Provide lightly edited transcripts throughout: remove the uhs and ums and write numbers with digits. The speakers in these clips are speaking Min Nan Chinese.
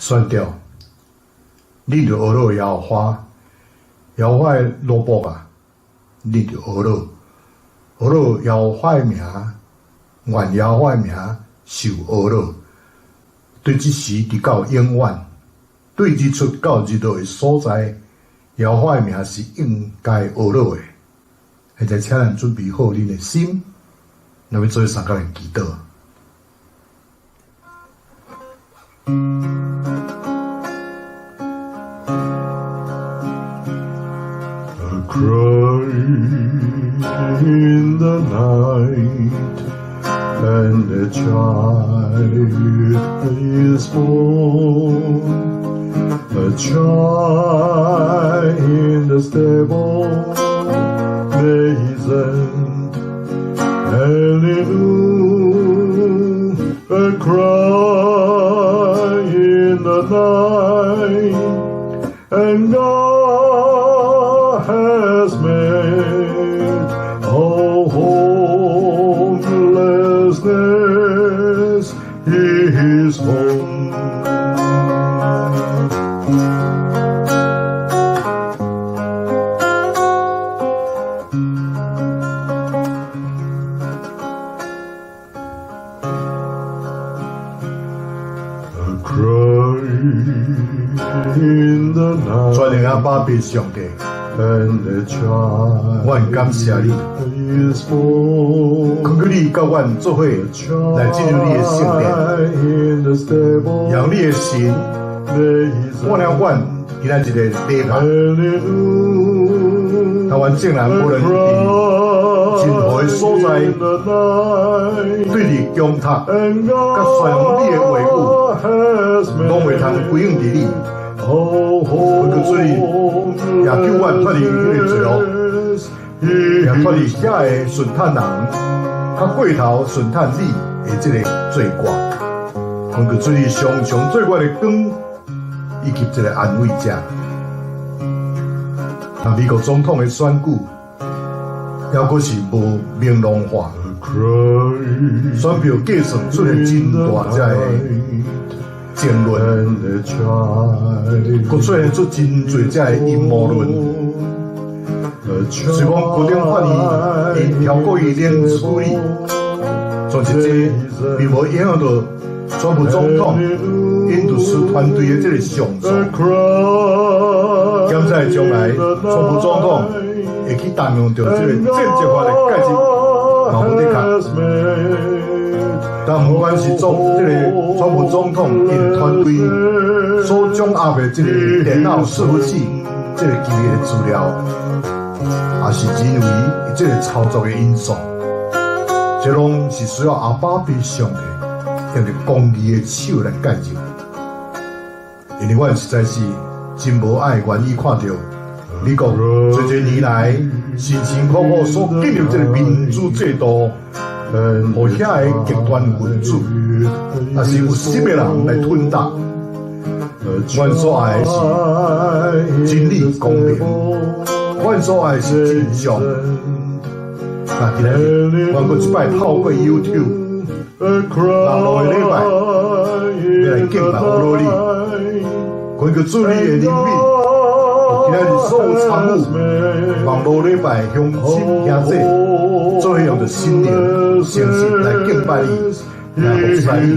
宣著，恁著呵咾耶和華，耶和華的奴僕啊，恁著呵咾，呵咾耶和華的名，願耶和華的名受呵咾。對這時直到永遠，對日出到日落的所在，耶和華的名是應該呵咾的。現在請咱準備好恁的心，咱欲做相共來祈禱。 A cry in the night, and a child is born. A child in the stable, present. Hallelujah. A cry in the night, and God has made all homelessness His home. A cry in the 全能阿 night, 爸父上帝， and a 我很感謝你， child is born. 懇求你佮阮做伙來進入你的聖殿， in the stable, 讓你的神看了阮今仔日的禮拜。 Hallelujah. 台灣眾人無論佇任何的所在， in the night, 對你強塔， and 佮宣揚你的話語， God has 攏會通歸向佇你。 all 懇求主你也救阮脫離彼个罪惡，也脫離遐个順趁人，較過頭順趁你的這个罪過。懇求主你常常做阮的光，以及這个安慰者。那美國總統的選舉，猶閣是無明朗化， cry 選票計算出現真大這个爭論， and a child 閣出現出真濟這個陰謀論。雖雖講高等法院𪜶跳過伊冷處理，總是這並無影響著川普總統𪜶律師團隊的這个上訴。檢察將來，川普總統會去動用著這個戰爭法的介入，嘛無的確。但不管是總這個川普總統𪜶團隊所掌握的這個電腦伺服器，這個機密的資料，也是人為這個操作的因素，這攏是需要阿爸父上帝用著公義的手來介入。因為阮實在是真無愛願意看著美國濟濟年來辛辛苦苦所建立這個民主制度，予遐个極端分子，抑是有心的人來吞噬。阮所愛的是真理公平，阮所愛的是真相。那今仔日，阮閣一擺透過 YouTube，網路的禮拜，欲來敬拜呵咾你，懇求主你的憐憫，今仔日所有參與網路禮拜鄉親兄弟，做伙用著心靈誠實來敬拜你，來服侍你，予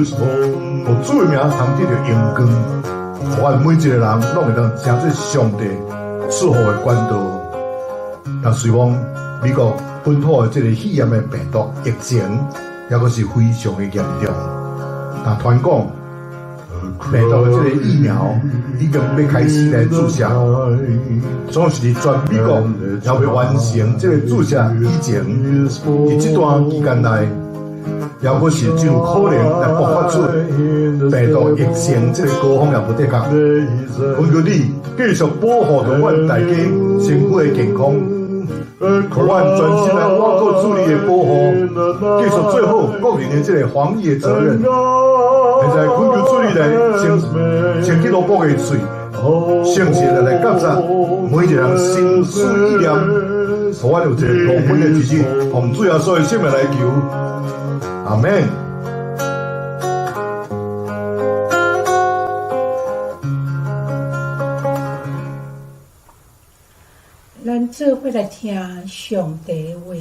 主的名通得著榮光，予阮每一个人攏會當成做上帝賜福的管道。但雖講美國本土的這个肺炎的病毒疫情，猶閣是非常的嚴重，但傳講病毒的這个疫苗已經欲開始來注射，總是佇全美國猶未完成這个注射以前，佇這段期間內，猶閣是真有可能來爆發出病毒疫情這个高峰，也無的確。懇求你繼續保護著阮大家身軀的健康，予阮專心來倚靠主你的保護，繼續做好個人的這个防疫的責任。現在懇求主你來先先去奴僕的喙，誠實的來監察每一個人心思意念，予阮有一個光輝的日子，奉主耶穌的聖名來求，阿們。做伙來聽上帝的話，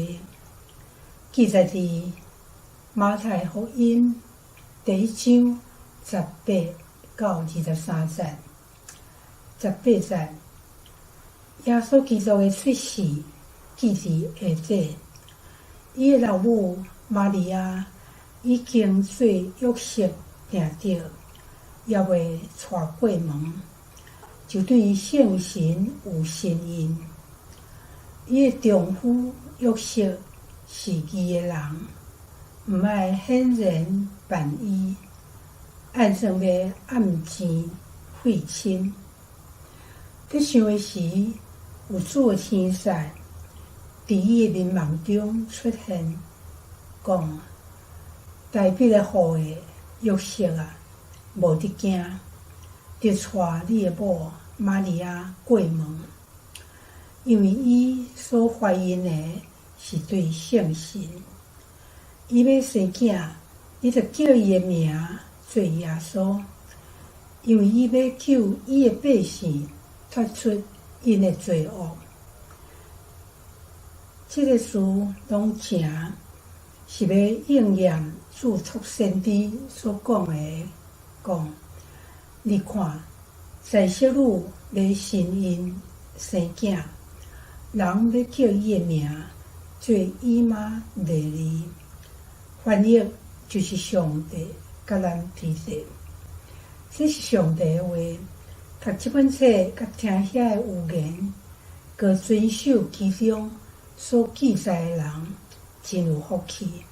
記載佇馬太福音第一章18到23節。18節，耶穌基督的出世記佇下底，伊的老母瑪利亞已經做約瑟訂著，猶未娶過門，就對聖神有身孕。伊的丈夫約瑟是義的人，毋愛顯人辦伊，按算欲暗箭廢親。佇想的時，有主的天使佇伊的眠夢中出現，講：大衛的後裔約瑟啊，無得驚，著娶你的某瑪利亞過門，因為伊所懷孕的是對聖神。伊欲生囝，你著叫伊的名做耶穌，因為伊欲救伊的百姓脫出𪜶的罪惡。這个事攏成，是欲應驗主託先知所講的，講：你看，宰相女欲身孕生囝，人欲叫伊的名做以馬內利，翻譯就是上帝佮咱佇咧。這是上帝的話。讀這本冊佮聽遐的預言，閣遵守其中所記載的人，真有福氣，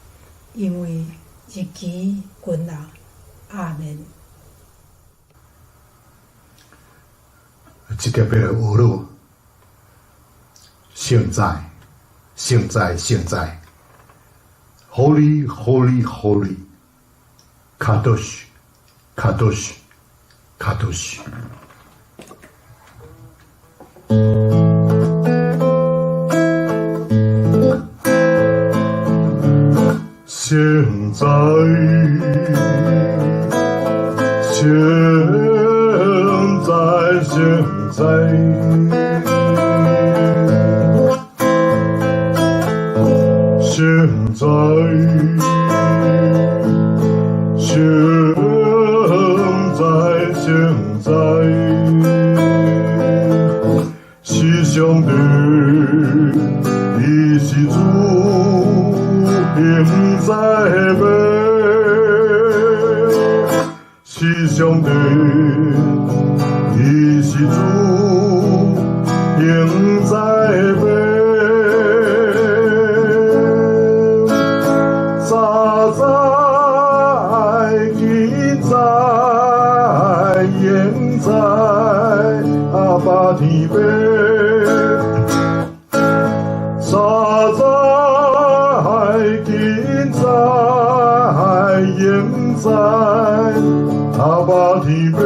因為日期近啦。阿們。這特別的俄魯，聖哉，聖哉，聖哉，Holy Holy Holy，Kadosh Kadosh Kadosh。聖哉，聖哉，聖哉，聖哉，聖哉，聖哉，是上帝，伊是主，永在欲，是上帝，伊是主，永在欲。早在今在現在，阿爸天父。早在今在現在，阿爸天父。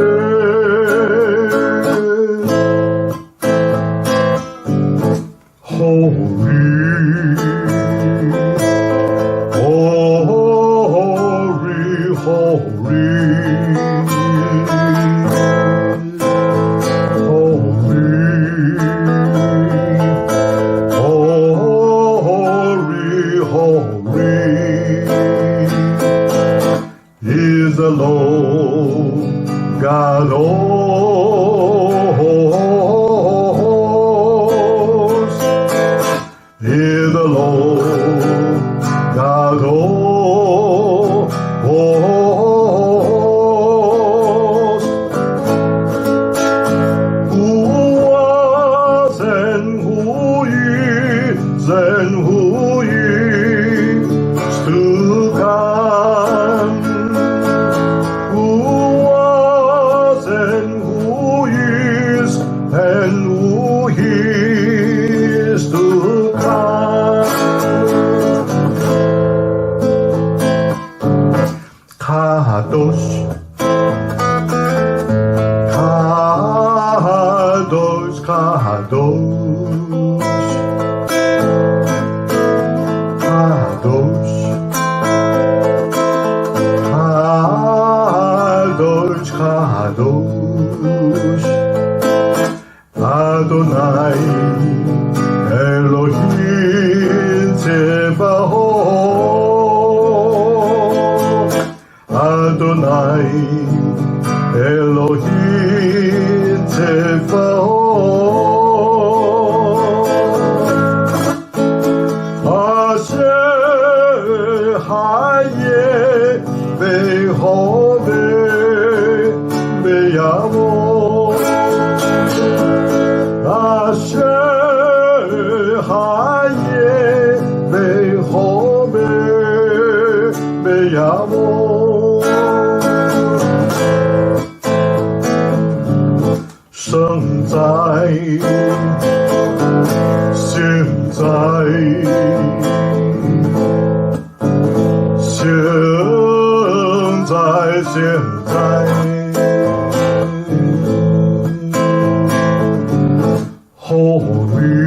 Holy, holy, holy, holy, holy, holy is the Lord God of hosts, is the Lord God of hosts, who was and who is and who is to come, who was and who is and who is to come. Kadosh, Kadosh, Kadosh, צבאות. אדוני אלוהים צבאות. אשר היה בהווה ויבוא. אשר היה בהווה ויבוא。生在，現在，現在，現在。Holy,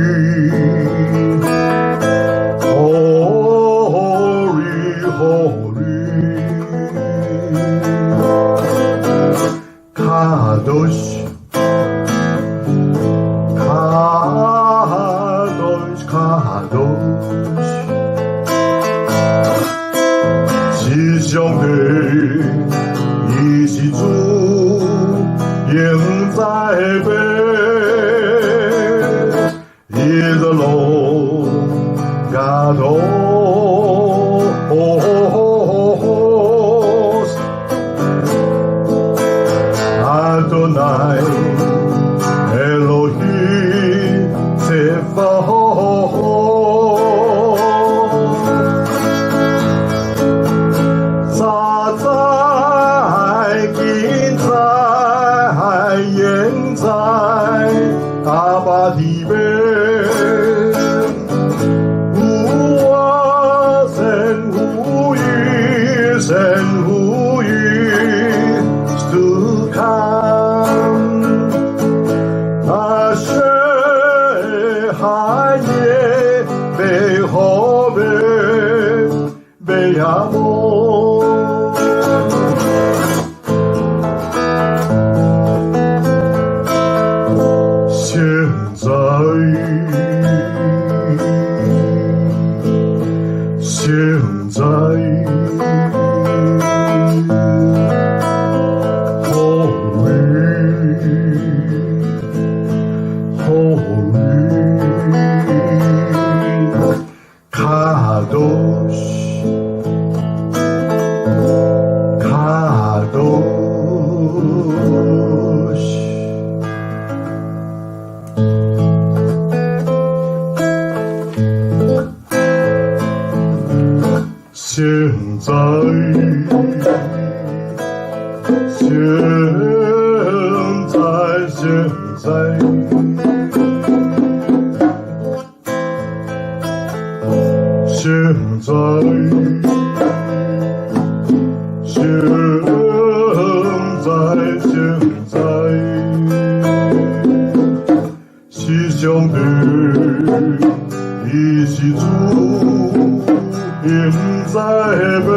holy, holy. קדוש, קדוש, קדוש. 是上帝，伊是主，永在變。Is the Lord God of hosts. אדוני אלוהים צבאות. 早在、今在、現在，阿爸天父，有我神有義，神有義，to come. אשר היה בהווה ויבוא. 現在，現在，Holy, holy, קדוש, קדוש. 現在，現在，現在，現在，現在，現在，是上帝，伊是主，永在變。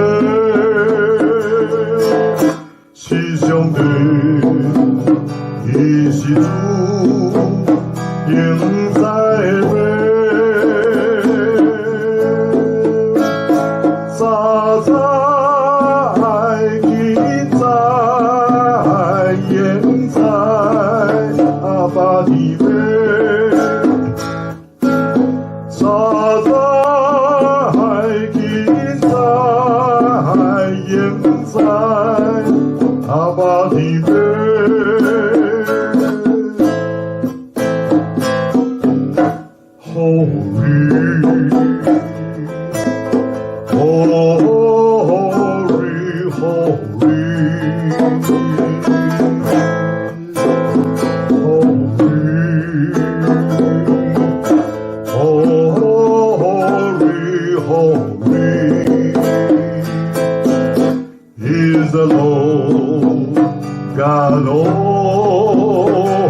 是上帝，伊是主，永在變。早在、今在、現在，阿爸天父。早在、今在、現在，阿爸天父。Holy, holy, holy, holy, holy, holy is the Lord God of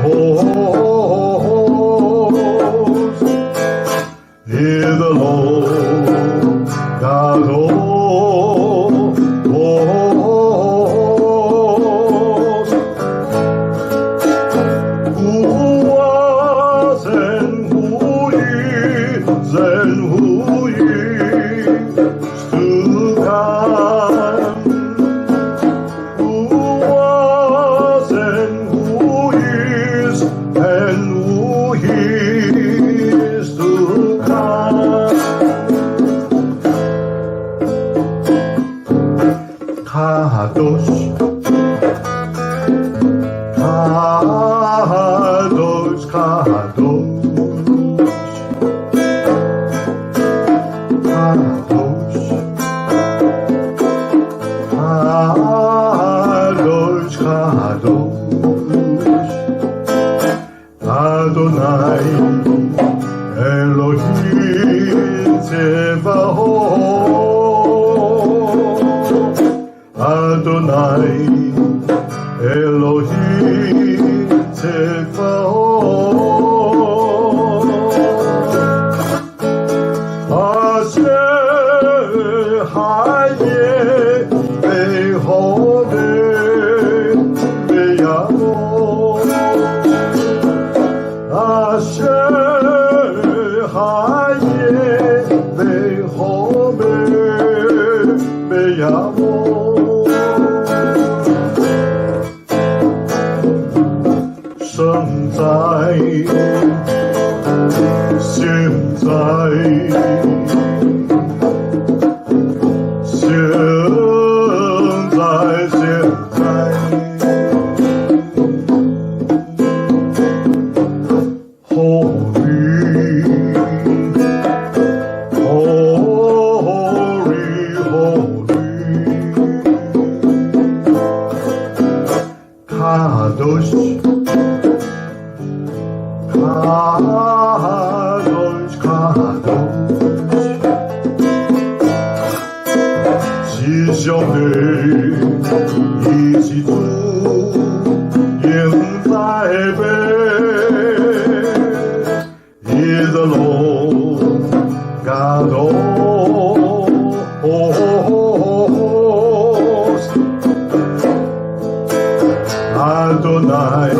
hosts. Is the Lord God of hosts. Who was and who is and who is קדוש, קדוש, קדוש, קדוש, קדוש, קדוש, אדוני אלוהים צבאות, אדוני אלוהים צבאות, אשר היה והווה ויבוא, אשר היה והווה ויבוא。生在，现在，现在，现在。Holy, holy, holy, קדוש, קדוש, קדוש，是上帝，伊是主，永在变。Is the Lord God of hosts, Adonai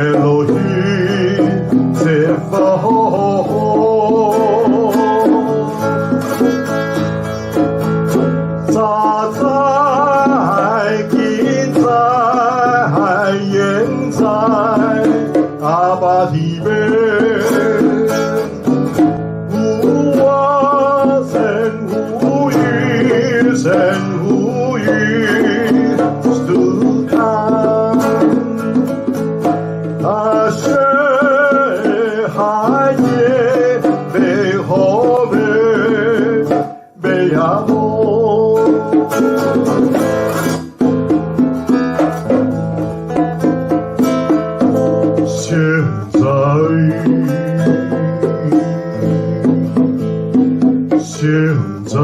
Elohim Tzevaot. 早在、今在、现在，阿爸天父，有我神有义，神有义，是看。אשר היה בהווה ויבוא. 现在，现在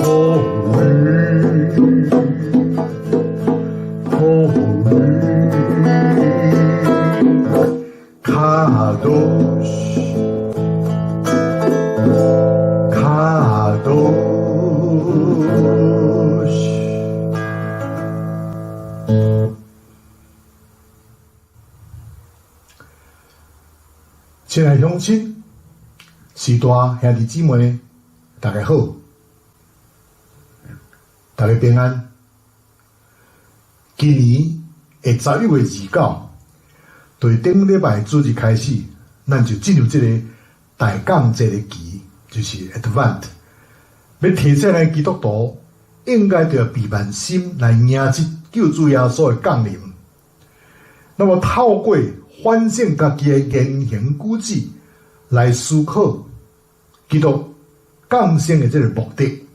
，Holy, holy, קדוש, קדוש。亲爱乡亲、序大兄弟姊妹，大家好，大家平安。今年的11月29，对顶礼拜主日开始，咱就进入這个大降節的期，就是 Advent。欲提醒咱基督徒，應該著備萬心來迎接救主耶穌的降臨。那麼透過反省家己的言行舉止，來思考基督降生的這个目的，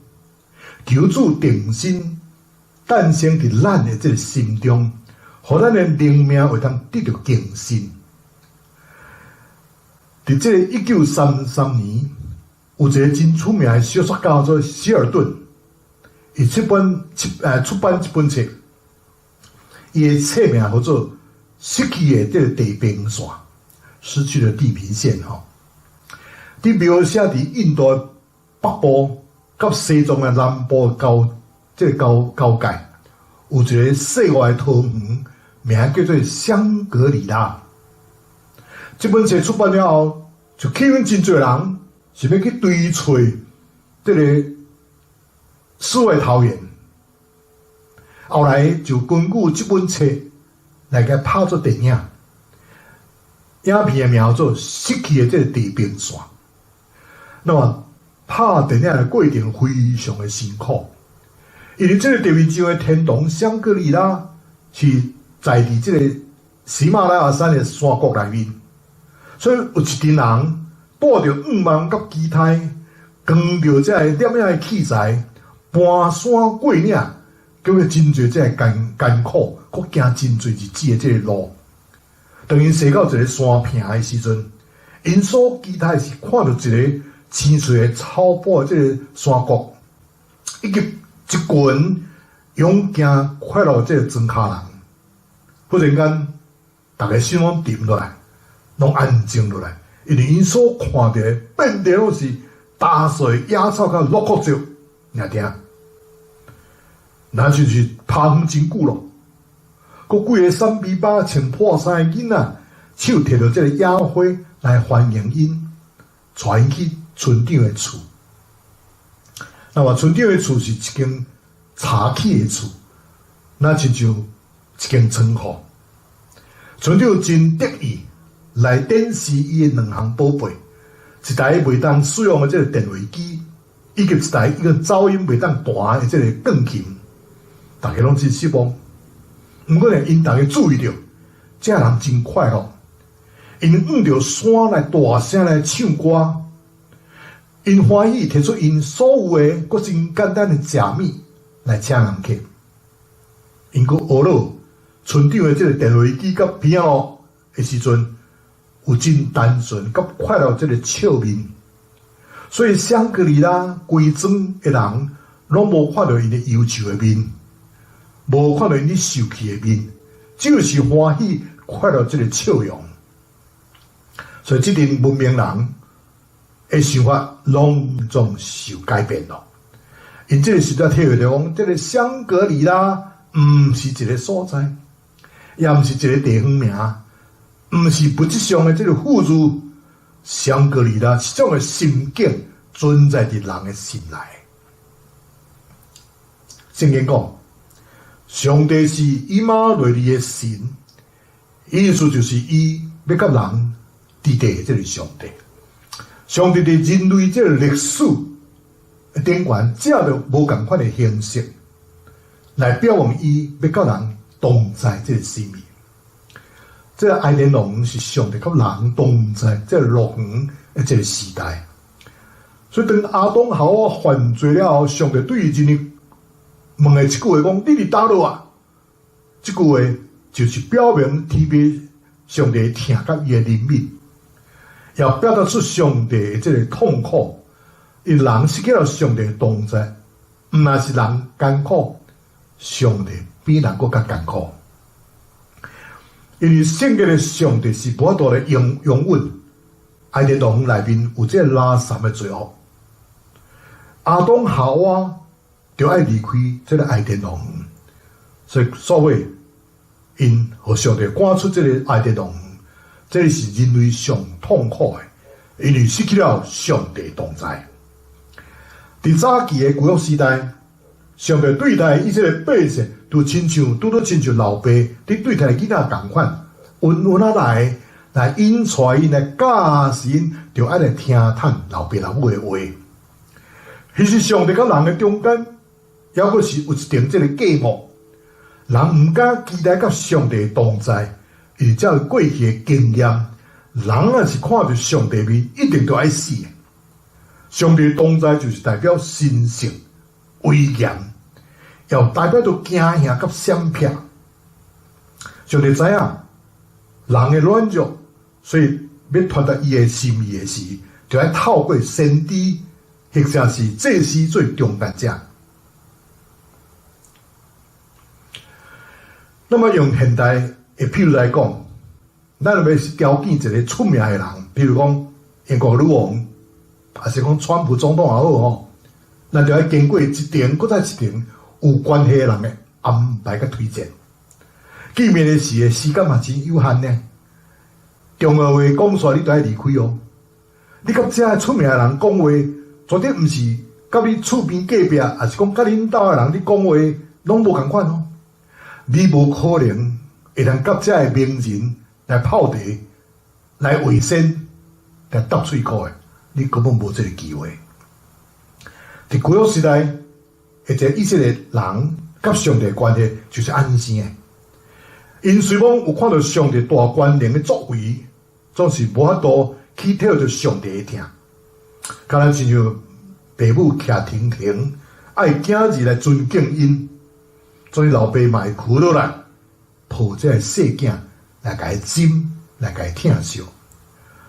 求主重新誕生佇咱的這个心中，予咱的靈命會當得著更新。佇這个1933年，有一个真出名的小說家做希爾頓，伊出版這本冊，伊的冊名號做《失去的這个地平線》，失去了地平線吼。佇描寫佇印度的北部佮西藏的南部交這个交界，有一个世外桃源，名叫做香格里拉。這本冊出版了後，就吸引真濟人想欲去追揣這个世外桃源。後來就根據這本冊來共拍做電影，影片的名做《失去的這个地平線》。那麼拍電影的過程非常的辛苦，因為這個地面上的天堂香格里拉是在佇這個喜馬拉雅山的山谷內面，所以有一群人帶著五萬佮其他，扛著這個攝影的器材，盤山過嶺，叫做真濟這个艱艱苦，閣行真濟日子的這個路。當𪜶踅到一个山坪的時陣，𪜶所期待是看著一个青翠的草坡的這个山谷，以及一群勇健快樂的這个莊跤人。忽然間，逐家心攏沉落來，攏安靜落來，因為𪜶所看著的遍地攏是焦碎野草佮鹿角石，爾爾，若就是拍遠真久囉。閣幾个瘦米巴穿破衫的囡仔，手提著這个野花來歡迎𪜶，帶𪜶去村長的厝。那麼村長的厝是一間柴起的厝，若親像一間倉庫。村長真得意來展示伊的兩項寶貝：一台袂當使用的這个電話機，以及一台一個走音袂當彈的這个鋼琴。逐家攏真失望。毋過呢，𪜶逐家注意著，這人真快樂，𪜶向著山來大聲來唱歌，𪜶歡喜提出𪜶所有的閣真簡單的食物來請人客。𪜶閣學了村長的這个電話機佮ピアノ的時陣，有真單純佮快樂這个笑面，所以香格里拉規莊的人攏無看著𪜶的憂愁的面，無看著𪜶咧受氣的面，只有是歡喜快樂這个笑容。所以這陣文明人的想法攏總受改變囉。𪜶這个時代體會著講，這个香格里拉毋是一个所在，也毋是一个地方名，毋是物質上的這个富足。香格里拉是種的心境存在佇人的心內。聖經講，上帝是以馬內利的神，意思就是伊欲佮人佇地的這个上帝。上帝佇人類這个歷史頂懸，藉著無仝款的形式來表明伊欲佮人同在這个心意。這个伊甸園是上帝佮人同在這个樂園的這个時代。所以當亞當夏娃犯罪了後，上帝對伊人問的一句話講：你佇佗落啊？這句話就是表明天父上帝疼佮伊的憐憫，也表達出上帝的這个痛苦。因人失去了上帝的同在，毋但是人艱苦，上帝比人閣較艱苦。因為聖潔的上帝是無法度來容容忍伊甸樂園內面有這个垃圾的罪惡。亞當夏娃就愛離開這个伊甸樂園，所以所謂𪜶予上帝趕出這个伊甸樂園，這个是人類上痛苦的，因為失去了上帝同在。佇早期的舊約時代，上帝對待以色列百姓，就親像拄拄親像老爸佇對待囡仔仝款，溫溫仔來來引帶𪜶來教示𪜶，就愛來聽趁老爸老母的話。其實上帝佮人的中間，猶閣是有一層這个隔膜，人毋敢期待佮上帝同在，因為照過去的經驗，人若是看著上帝面，一定都愛死的。上帝同在就是代表神聖、威嚴，也代表著驚嚇佮閃避。上帝知影人的軟弱，所以欲傳達伊的心意的時，就愛透過先知或者是祭司做中間者。那麼用現代的譬如來講，咱若欲是召見一个出名的人，譬如講英國女王，抑是講川普總統也好吼，咱就愛經過一層閣再一層有關係的人的安排佮推薦。見面的時的時間嘛真有限呢。重要話講煞，你就愛離開哦。你佮遮出名的人講話，絕對毋是佮你厝邊隔壁，抑是講佮恁兜的人咧講話，攏無仝款哦。你無可能會當佮遮个名人來泡茶、來衛生、來搭喙箍的，你根本無這个機會。佇舊約時代，一個以色列人佮上帝關係就是按呢生的。𪜶雖罔有看著上帝大權能的作為，總是無法度去體會著上帝的疼。敢若親像爸母徛停停，愛囝兒來尊敬𪜶，所以老爸嘛會屈落來抱這個細囝來共伊枕，來共伊疼惜。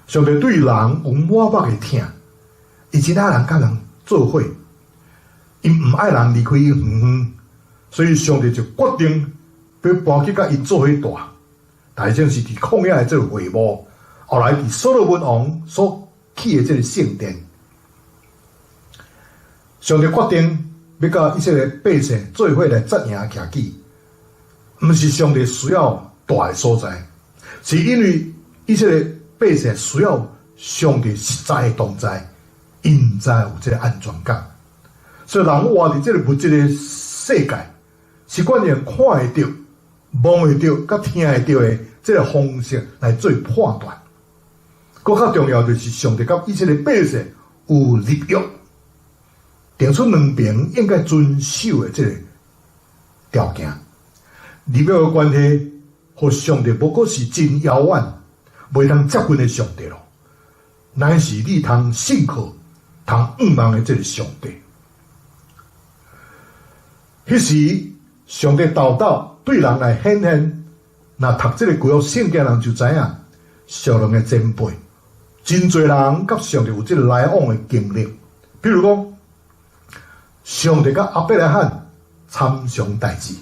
上帝對人有滿目的疼，伊真愛人佮人做伙，伊毋愛人離開伊遠遠，所以上帝就決定欲搬去佮𪜶做伙蹛。但這是佇曠野的這個會幕，後來佇所羅門王所起的這個聖殿。上帝決定欲佮以色列百姓做伙來紮營徛起，毋是上帝需要蹛的所在，是因為以色列百姓需要上帝實在的同在，𪜶才有這個安全感。所以人活佇這個物質的世界，習慣用看會著、摸會著、佮聽會著的這個方式來做判斷。閣較重要就是上帝佮以色列百姓有立約，定出兩邊應該遵守的這個條件。立約的關係，予上帝無閣是真遙遠、袂當接近的上帝囉，乃是你通信靠、通仰望的這個上帝。彼時，上帝沓沓對人來顯現，若讀這個舊約聖經人就知影，屬靈的前輩，真濟人佮上帝有這個來往的經歷。比如講，上帝佮亞伯拉罕參詳代誌，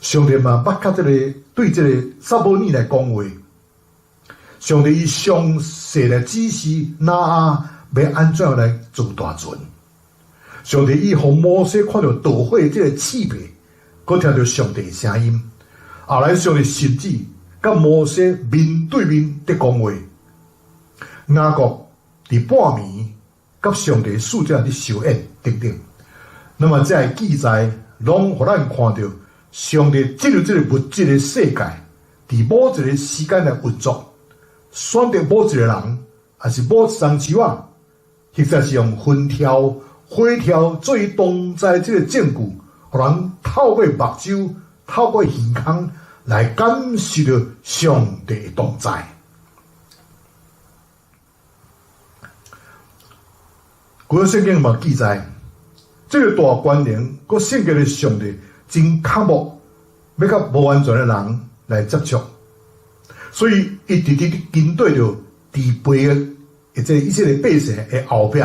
上帝嘛捌佮這個對這個撒母耳來講話，上帝伊詳細來指示挪亞欲按怎來造大船。上帝伊予摩西看著大火這個刺鼻，閣聽著上帝的聲音。後來上帝甚至佮摩西面對面佇講話。雅各佇半暝佮上帝使者佇相演等等。那麼這个記載攏予咱看著上帝進入這個物質的世界，佇某一個時間來運作，選擇某一個人，抑是某一叢樹仔，或者是用雲柱、火柱做伊同在這個證據，予人透過目睭、透過耳孔來感受著上帝的同在。舊約聖經嘛記載，這個大權能、閣聖潔的上帝真渴慕欲佮無完全的人來接觸，所以伊直直跟綴著佇背的，或者以色列百姓的後壁。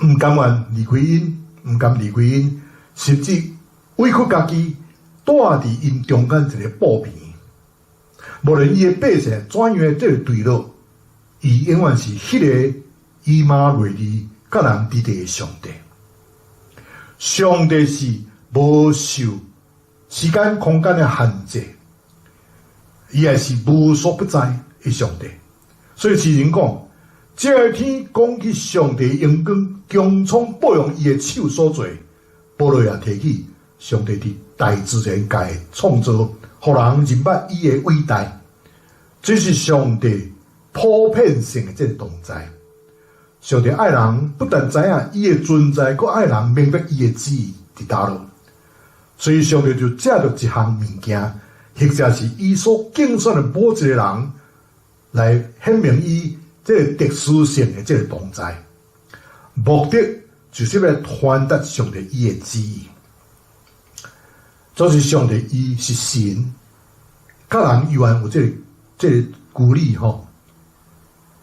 毋甘願離開𪜶，毋甘離開𪜶，甚至委屈家己，蹛佇𪜶中間一個布棚。無論伊的百姓怎樣的這個墜落，伊永遠是彼個以馬內利佮人佇佇的上帝。上帝是無受時間空間的限制，伊也是無所不在的上帝。所以詩人講，這个天講起上帝榮光，穹蒼報用伊的手所做。保羅也提起上帝佇大自然界的創造，予人認捌伊的偉大。這是上帝普遍性的這個同在。上帝愛人，不但知影伊的存在，閣愛人明白伊的旨意佇佗落。所以上帝就藉著一項物件，或者是伊所揀選的某一個人，來顯明伊這個特殊性的這個同在。目的就是欲傳達上帝伊的旨意。總是上帝伊是神，佮人猶原有這個這個距離吼。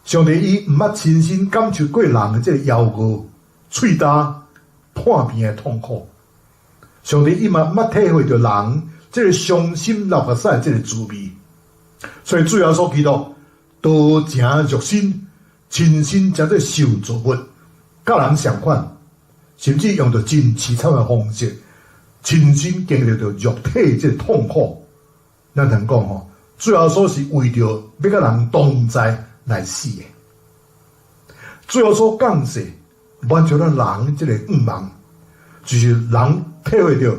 上帝伊毋捌親身感受過人的這個枵餓、喙焦、破病的痛苦。上帝伊嘛毋捌體會著人這個傷心流目屎的這個滋味。所以主耶穌基督道成肉身，親身成做受造物，佮人相款，甚至用著真淒慘的方式，親身經歷著肉體這個痛苦。咱通講吼，主耶穌是為著欲佮人同在來死的。主耶穌降世，滿足咱人這個願望，就是人體會著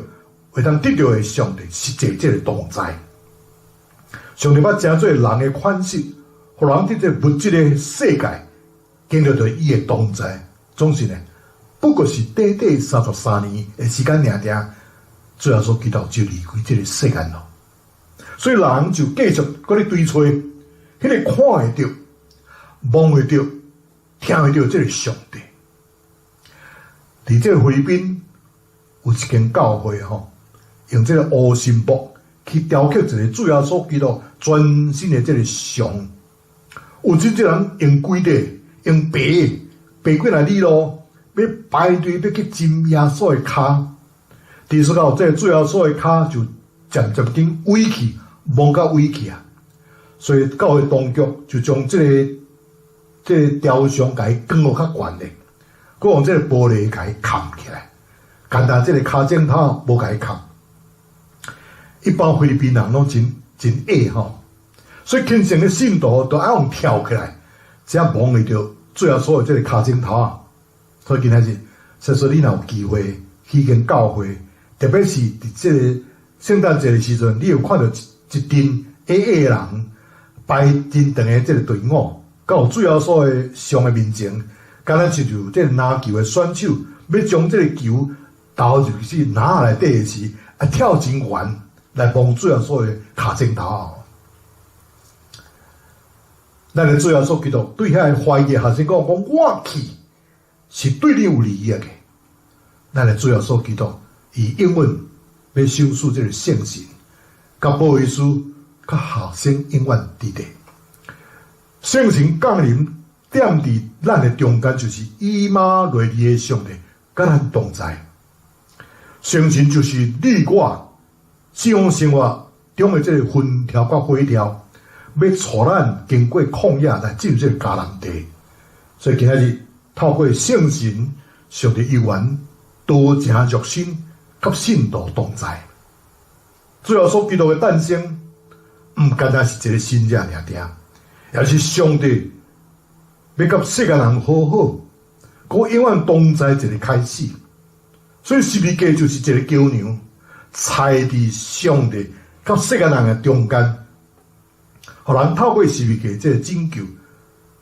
會當得著的上帝實際這個同在。上帝捌成做人的款式，予人佇這個物質的世界經歷著伊的同在，總是呢，不過是短短33年的時間爾爾，主耶穌基督就離開這个世間咯。所以人就繼續閣咧追揣彼个看會著、摸會著、聽會著這个上帝。佇這个菲律賓有一間教會吼，用這个烏神木去雕刻一个主耶穌基督全身的這个像，有真濟人用跪的、用爬的，爬幾若里路，欲排隊欲去斟耶穌的跤。佇說到這个主耶穌的跤就漸漸緊萎去，摸甲萎去啊！所以教會當局就將這个雕像共伊扛予較懸的，閣用這个玻璃共伊崁起來，干焦這个跤指頭無共伊崁。一般菲律賓人攏真真矮吼，所以虔誠的信徒都愛用跳起來，才摸會著主耶穌的這个跤指頭啊。所以今仔日，假使你若有機會去間教會，特別是佇這个聖誕節的時陣，你有看著一陣矮矮的人排真長的這个隊伍，到主耶穌的像的面前，敢若親像這个籃球的選手，欲將這个球投入去籃仔內底的時，啊跳真懸來摸主耶穌的跤指頭。咱的主耶穌基督對遐个懷疑的學生講：講我去是對你有利益的。咱的主耶穌基督伊永遠欲賞賜這个聖神，佮保惠師佮學生永遠佇咧。聖神降臨踮佇咱的中間，就是以馬內利的上帝佮咱同在。聖神就是你我信仰生活中的這个雲柱佮火柱，欲帶咱經過曠野來進入這个迦南地。所以今仔日透過聖神，上帝猶原道成肉身，佮信徒同在。主耶穌基督的誕生，毋干焦是一个生日爾爾，也是上帝欲佮世間人和好，閣永遠同在一个開始。所以十字架就是一个橋梁，踩佇上帝佮世間人的中間，予人透過十字架這个拯救，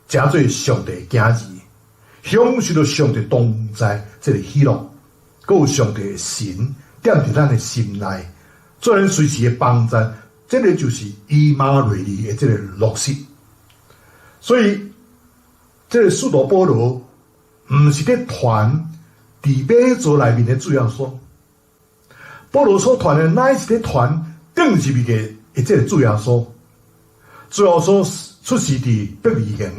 成做上帝的囝兒，享受著上帝同在這个喜樂，閣有上帝的神踮佇咱的心內，做咱隨時的幫贊，這个就是以馬內利的這个落實。所以，這个使徒保羅毋是咧傳佇馬槽內面的主耶穌，保羅所傳的乃是咧傳釘十字架的這个主耶穌。主耶穌出世佇伯利恆，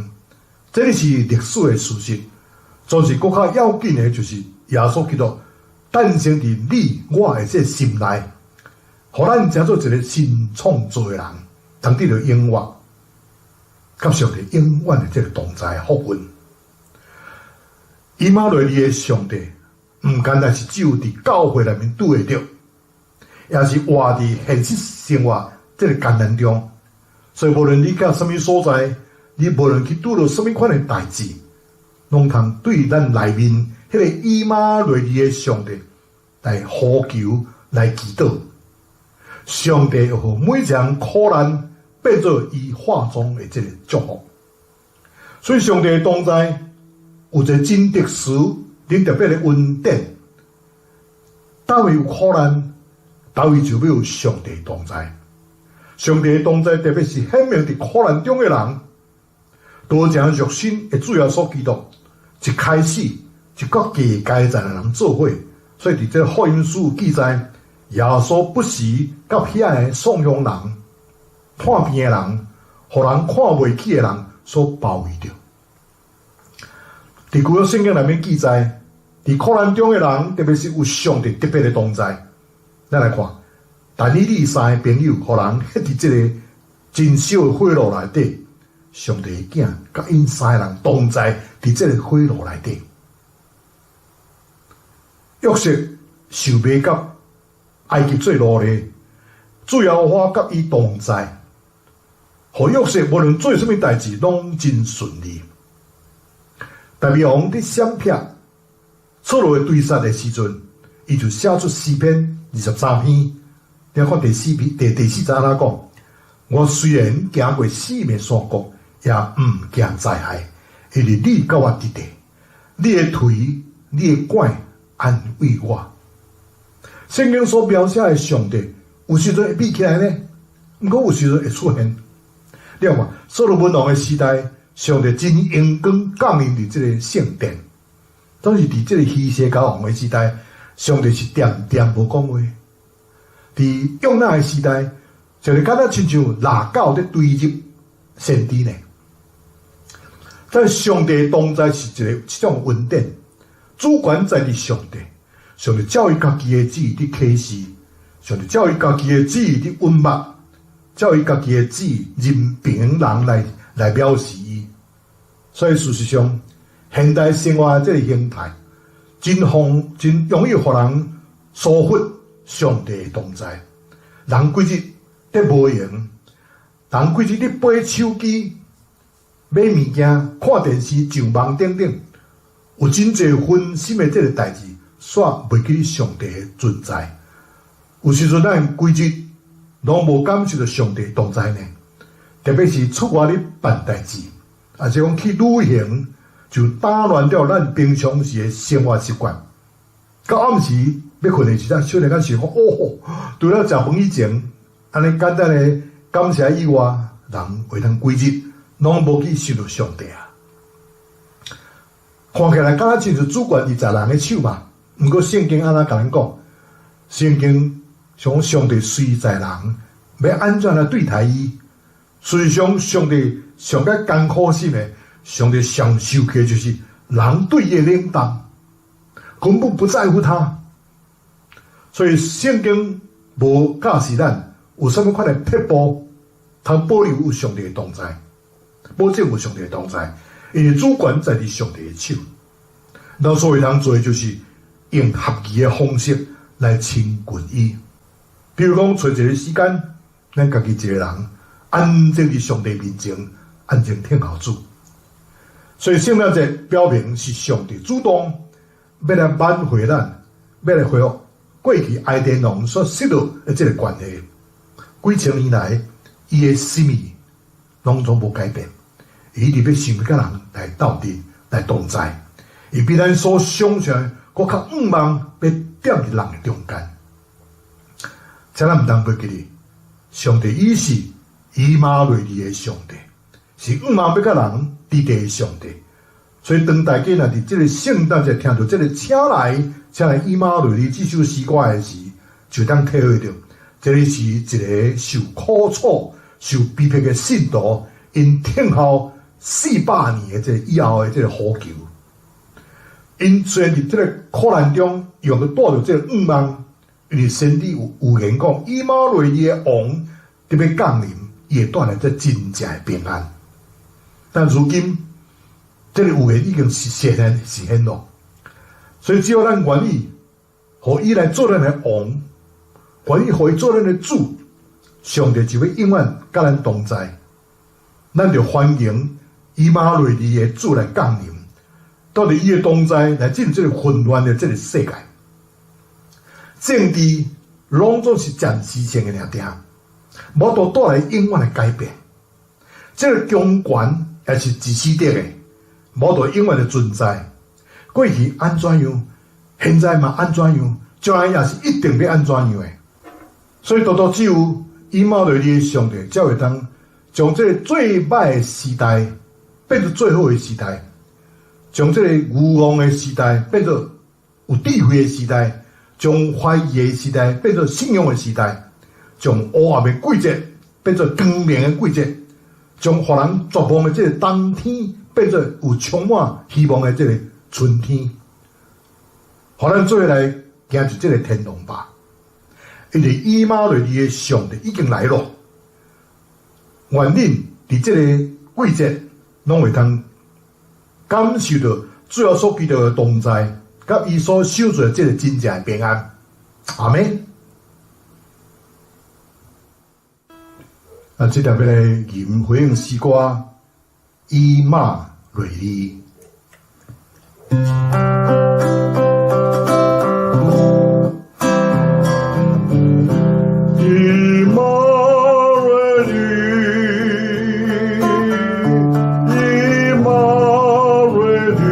這个是歷史的事實。總是閣較要緊的，就是耶穌基督誕生佇你我的這个心內，予咱成做一个新創造的人，通得著永活，佮上帝永遠的這个同在福分。以馬內利的上帝，毋干焦是只有佇教會內面拄會著，也是活佇現實生活這个艱難中。所以無論你到啥物所在，你無論去拄著啥物款的代誌，攏通對咱內面彼个以馬內利的上帝來呼求、來祈禱。上帝會予每一項苦難變做伊化妝的這个祝福。所以上帝的同在有一个真特殊、恁特別的恩典。佗位有苦難，佗位就欲有上帝同在。上帝的同在，特別是顯明佇苦難中的人，道成肉身的主耶穌基督，一開始就佮低階層的人做伙，所以佇這个福音書記載，耶穌不時佮遐个散鄉人、破病的人、予人看袂起的人所包圍著。佇舊約聖經內面記載，佇苦難中的人，特別是有上帝特別的同在。咱來看，但以理三個朋友，予人歇佇這个真燒的火爐內底，上帝的囝佮𪜶三個人同在佇這个火爐內底。約瑟受賣到埃及做奴隸，主耶和華佮伊同在，予約瑟無論做啥物代誌，攏真順利。大衛王佇閃避掃羅的追殺的時陣，伊就寫出詩篇23篇。你看第四篇第四節按怎講？我雖然行過死蔭山谷，也毋驚災害，因為你佮我佇咧，你的槌你的拐安慰我。聖經所描寫的上帝，有時陣會閉起來呢，毋過有時陣會出現。你看，所羅門王的時代，上帝真榮光降臨佇這个聖殿。但是佇這个希西家王的時代，上帝是恬恬無講話。佇約拿的時代，上帝敢若親像蜊狗佇追入先知呢。但上帝同在是一个這種恩典，主權在佇上帝，上帝照伊家己的旨意佇啟示，上帝照伊家己的旨意佇隱密，照伊家己的旨意任憑人來表示伊。所以事實上，現代生活的這个形態，真方真容易予人疏忽上帝的同在。人規日佇無閒，人規日佇爬手機、買物件、看電視、上網等等，有真濟分心的這个代誌，煞袂記得上帝的存在。有時陣咱規日攏無感受著上帝同在呢，特別是出外咧辦代誌，抑是講去旅行，就打亂掉咱平常時的生活習慣。到暗時欲睏的時陣，小陣間想講，哦，除了食飯以前，按呢簡單的感謝以外，人會當規日攏無去想著上帝啊。看起來敢若親像主權佇在人的手嘛，毋過聖經按怎共咱講？聖經講上帝隨在人，欲按怎來對待伊？事實上，上帝上較艱苦心的，上帝上受氣的就是人對伊的冷淡，根本不在乎他。所以聖經無教示咱有啥物款的撇步，通保留有上帝的同在，保證有上帝的同在，因為主權在佇上帝的手。咱所會通做的就是用合宜的方式來親近伊。比如講，揣一个時間，咱家己一個人安靜佇上帝面前，安靜聽候主。所以聖誕節表明是上帝主動欲來挽回咱，欲來恢復過去伊甸園所失落的這个關係。幾千年來，伊的心意攏總無改變，伊一直欲想欲佮人來鬥陣、來同在。伊比咱所想象的閣較向望欲踮佇人的中間。請咱毋通袂記得，上帝伊是以馬內利的上帝，是向望欲佮人佇地的上帝。所以當大家若佇這个聖誕節聽著這个請來，請來以馬內利這首詩歌的時，就當體會著，這个是一个受苦楚、受逼迫的信徒，𪜶等候400年的這个以後的這个呼求。𪜶雖然佇這个苦難中，又閣帶著這个向望，因為先知有預言講，以馬內利的王佇欲降臨，伊會帶來這真正的平安。但如今，這个預言已經實現實現咯。所以只要咱願意，予伊來做咱的王，願意予伊做咱的主，上帝就欲永遠佮咱同在。咱就歡迎以馬內利的主來降臨，帶著伊的同在來進入這个混亂的這个世界。政治攏總是暫時性的爾爾，無法度帶來永遠的改變。這个強權也是一時的，無法度永遠的存在。過去按怎樣，現在嘛按怎樣，將來也是一定欲按怎樣的。所以，獨獨只有以馬內利的上帝，才會當將這个最歹的時代變做最好的時代，將這个愚妄的時代變做有智慧的時代，將懷疑的時代變做信仰的時代，將黑暗的季節變做光明的季節，將予人絕望的這个冬天變做有充滿希望的這个春天。予咱做伙來行入這个天堂吧，因為以馬內利的上帝已經來了。願恁佇這个季節，攏會當感受著主耶穌基督的同在，佮伊所賞賜的這个真正的平安。阿們。啊，這條欲來吟回應詩歌《以馬內利》。以馬內利，以馬內利，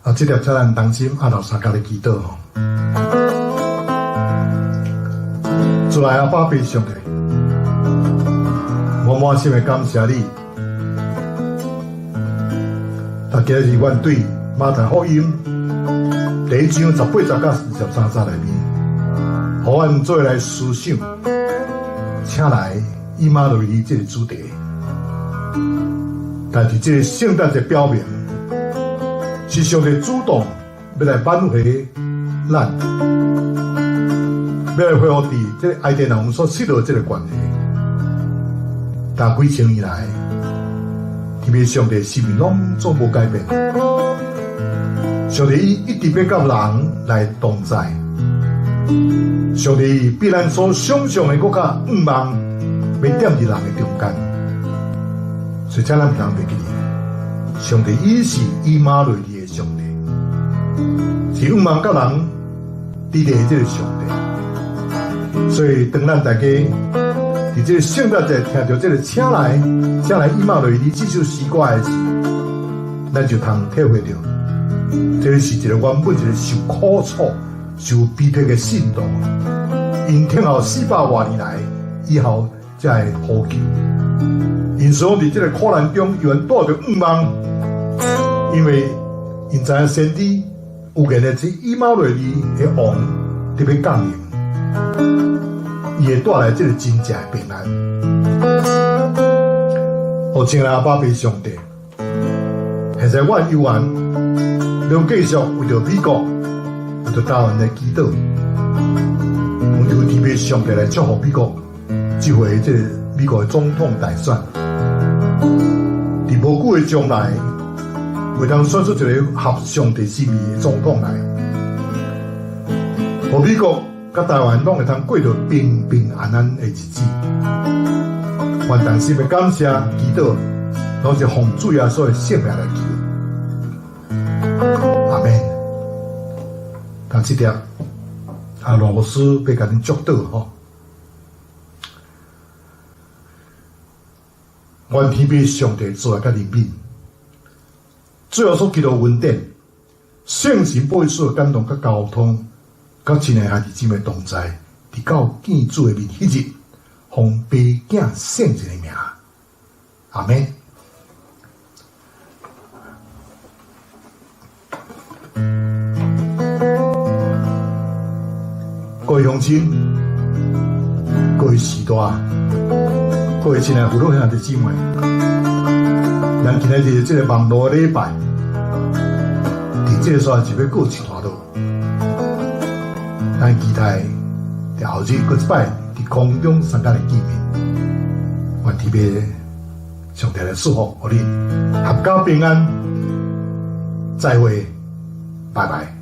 啊，這粒請咱同心阿頭相共來祈禱吼。主愛阿爸父上帝，我滿心的感謝你。但今日阮對馬太福音第一章十八節到23節內面，予阮做來思想，請來以馬內利這個主題。但是這個聖誕節表明，是上帝主動欲來挽回咱，欲來恢復佇這個伊甸園所失落這個關係。但幾千年來，天父上帝心意攏總無改變。上帝伊一直欲佮人來同在。上帝比咱所想象的閣較向望，欲踮佇人的中間，所以請咱毋通袂記得，上帝伊是以馬內利的上帝，是仰望佮人佇咧這个上帝。所以當咱大家佇這个聖誕節聽著這个請來，請來以馬內利這首詩歌的時，咱就通體會著，這个是一个原本一个受苦楚、受逼迫的信徒，𪜶等候四百外年來以後才會呼求。𪜶所佇這个苦難中，猶原帶著仰望，因為𪜶知影先知預言的這以馬內利的王特別降臨，伊會帶來這个真正的平安。哦，親愛的阿爸父上帝，現在我猶原要繼續為著美國、為著台灣來祈禱，懇求天父上帝來祝福美國，這回這个美國的總統大選，佇無久的將來，會當選出一个合上帝心意的總統來，予美國佮台灣攏會通過著平平安安的日子。願同心的感謝祈禱，攏是奉主耶穌的聖名來求。阿們。但這點，阿羅牧師欲共恁祝禱吼。願天父上帝慈愛佮憐憫，主耶穌基督恩典，聖神保惠師的感動佮交通，佮親愛兄弟姊妹同在，直到見主的面彼日，奉父子聖神的名，阿們。各位鄉親，各位序大，各位親愛父老兄弟姊妹，咱今仔日這个網路禮拜，佇這个所在就欲告一段落。咱期待佇後日閣一擺佇空中相共來見面，願天父上帝來祝福予恁，闔家平安，再會，拜拜。